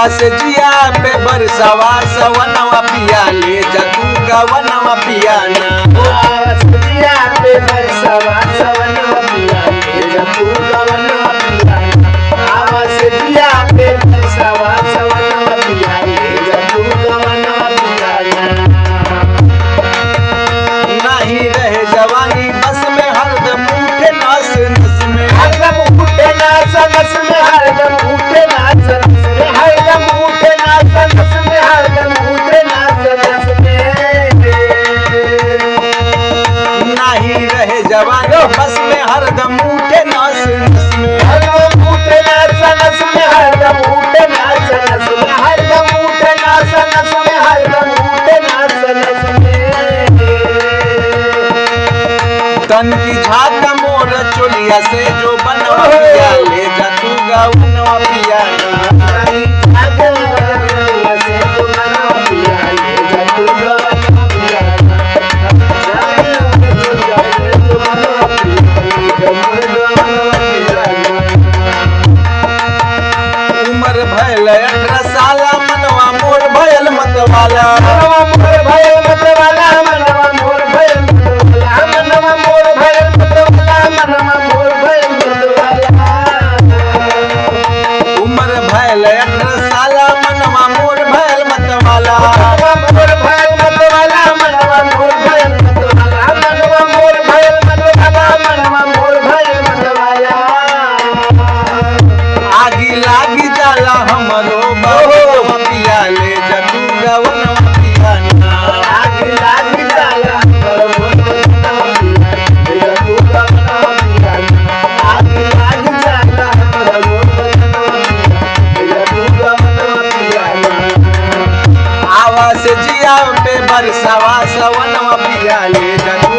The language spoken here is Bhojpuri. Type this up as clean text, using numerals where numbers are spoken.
आवास जिया पे बरसवा सवनवा पिया ले जा तू गवनवा पिया ना। आवास जिया पे बरसवा सवनवा पिया ले जा तू गवनवा पिया ना। आवास जिया पे बरसवा सवनवा पिया ले जा तू गवनवा पिया ना। नहीं रहे जवानी बस में हरदम उठे नास नस में। हरदम उठे नाच नस में, हरदम उठे नाच नस में, हरदम उठे नाच नस में, हरदम उठे नाच नस में। नहीं रहे जवानी बस में हरदम उठे नास नस में। हरदम उठे नाच नस में, हरदम उठे नाच नस में, हरदम उठे नाच नस में, हरदम उठे नाच नस में। तन की झाका मोर चोलिया से जो बनवा पिया ले जा तू गवनवा पिया ना। उम्र भयल 18 साला मनवा मोर भयल मतवाला। मनवा मोर भयल मतवाला, मनवा मोर भयल मतवाला, मनवा मोर भयल मतवाला, मनवा मोर भयल मतवाला। उम्र भयल 18 साला मनवा मोर भयल मतवाला। मनवा मोर भयल मतवाला, मनवा मोर भयल मतवाला, मनवा मोर भयल मतवाला, मनवा मोर भयल मतवाला। आगी लागी जाला हमरो बवनवा पिया ले जा तू गवनवा पिया ना। आग लागी जाला हमरो बवनवा पिया ले जा तू गवनवा पिया ना। आग लागी जाला हमरो बवनवा पिया ले जा तू गवनवा पिया ना। आवास जिया पे बरसवा सवनवा पिया ले जा तू